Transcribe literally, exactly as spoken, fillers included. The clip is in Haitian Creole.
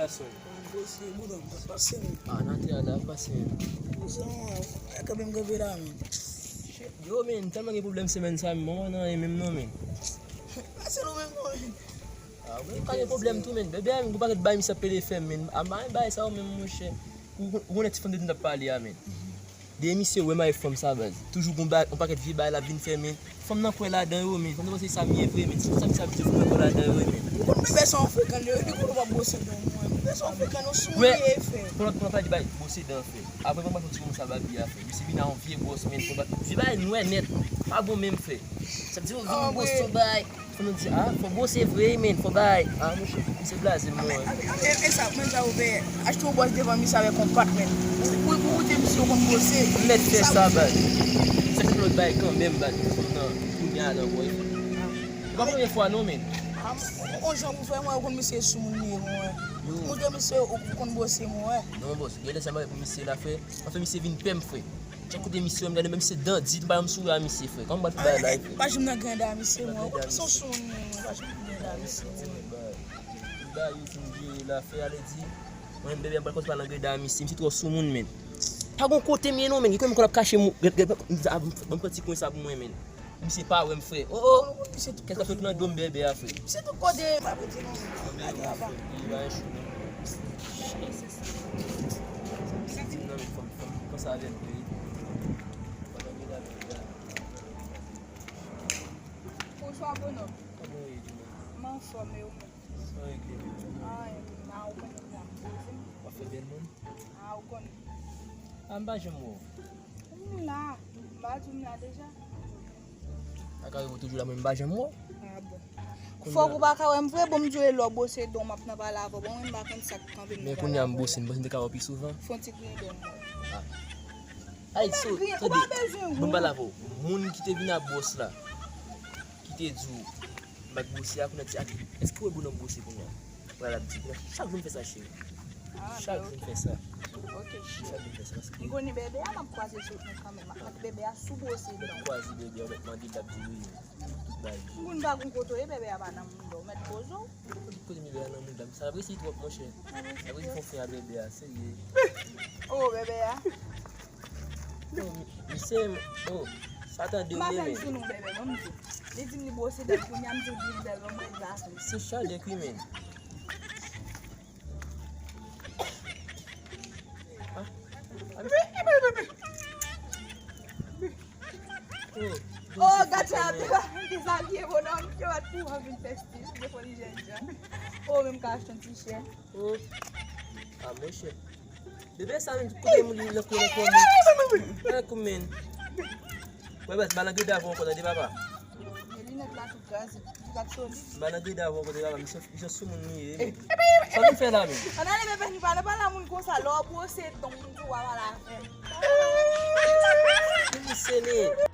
Gason. Bwose, bouda, m pa pase, men. Ah, nan te a la, pase, men. Bwose, mwen, e kanpe m kanpe la, men. Yo, men, tèlman gen pwoblèm semèn sa, men, mwen, nan, e menm non, men. Pase nou menm, non, men. Ah, men, pa gen pwoblèm tou, men. Bebe, men, ou pa ret bay misye ap pede fè, men. A, bay, bay sa, ou menm, monchè. Ou, ou konnen ti fanm de nou t ap pale a, men. De misye wè m avèk fanm sa, baz. Toujou gon bagay, yon pakèt vye bagay l ap vin fè, men. Fanm nan kwè ladan yo, men. Fanm nan panse sa m ye vre, men. Se pou sa misye ap di fanm nan kwè ladan yo, men. Ou konn bebe sa w frekan yo, epi kote w pa bwose dan mwen. Bebe sa w frekan yo, sou mwen ye fè. Konnen, konnen pa di bay, bwose dan fè. Apre, mwen pa fè ti moun sa babi a fè. Misye vin a yon vye bwòs, men. Vye bagay nwè nèt. Pa bon menm fè. Sa di yo vin bwose bay. Fò nou di, ah, fò bwose vre, men, fò bay. Ah, monchè, misye blaze m, mwen. E, e sa, men sa ou fè, achte yon bwòs devan misye avèk yon pat, men. Pou, pou, pou koute misye, ou konn bwose. Mèt fè sa, baz. Sa se lòt bay kanmenm, baz. Nan, kounye a, nan, boy. E pa premye fwa, non, men. Ah, on jan pou fè, mwen, ou konn misye sou moun li ye, mwen. Yo. Ou de misye, ou konn bwose, mwen. Non, bòs, gen lè sa, mwen, pou misye la fè. Anfen, misye vin pè m, frè. Chak kote misye, m gade, men misye dandi, m pa janm souri a misye, frè. Kòman m pral fè bagay la, frè? Pa janm nan granda misye, mwen. Ou pa son sou moun, men, mwen pa janm nan granda misye, mwen. Ba yo pou m jere la, frè, ale di. Mwen, bebe, m pral kòmanse pale nan granda misye, misye twò sou moun, men. Pa gon kote m ye, non, men. Gen kòman m konn ap kache mou, gad, gad, m pran ti kwen sa pou mwen, men. Misye pa wè m, frè. Oh, oh. Kèt ap sot nan do m, bebe a, frè. Misye tout kote, m pa pou di non. Ate aba. Li pa chou, non. Sa di m nan men fanm, fanm ki konsa avè m, frè. Bonswa, bonòm. Kòman w ye, di mwen? M anfòm, e ou menm? San regle. Ah, e, m a ou konnen m ap poze m. W ap fè bèl moun? Ah, ou konnen. Ah, m pa janm wè w. M la. M pa di w m la deja? Sa ka rive w toujou la, mwen m pa janm wè w. Ah bon. Fòk ou pa ka wè m vre, bon, m di w e lè w bwose dan w m ap nan pale avè w. Bon, mwen m pa konn sa k kanpe m nan pale avè w la. Men kounye a m bwose, m panse m te ka wè w pi souvan. Fè yon ti griyen dan m. Ah. Ay, so, tande, bon, m pale avè w. Moun ki te vin a bwòs la, ki te di w, m pa t bwose a, kounye a di, ah, èske w wè bonòm bwose kounye a? Pral ap di, kounye a, chak jou m fè sa, cheri. Ah, chak jou m fè sa. Ok, cheri. Chak jou m fè sa, paske m konnen bebe a m ap kwaze sou mwen kanmenm. M ap mande bebe a si w bwose dan w. Mèt kwaze bebe a, mèt mande l, l ap di wi. Tout bagay. M konn pa gon kote w ye, bebe a pa nan mouda w. Mèt poze w. Kote bebe a nan mouda m? Sa ap resi twòp, monchè. Sa ap resi fè w fè a bebe a, serye. Oh, bebe a. Oh, mi-, misye, oh, sa tande w menm. M pa fè m sou non bebe, non, m di. Li di m li bwose dan l, kounye a m di l byen bèl, ban m wè glas li. Se chadèk wi, men. Ah, ah, oh, gad sa, m te dezabye, bonòm, yo, pou w vin fè stil, defo li jènjan. Oh, men m ka achte yon ti chè. Oh. Ah, monchè. Bebe sa menm, kote moun li nan kou, nan kou, men. Nan kou, men. Wè, baz, ba nan greda avè w ankò, tande, papa. Men linèt la tou kraze, tou ap soli. Ba nan greda avè w ankò, tande, papa, misye, misye sou moun li ye, men. Sa vin fè la, men? Ann ale, bebe, nou pa nan pale a moun konsa, lè w bwose dan w, moun di w pa pale avè m. Misye, men.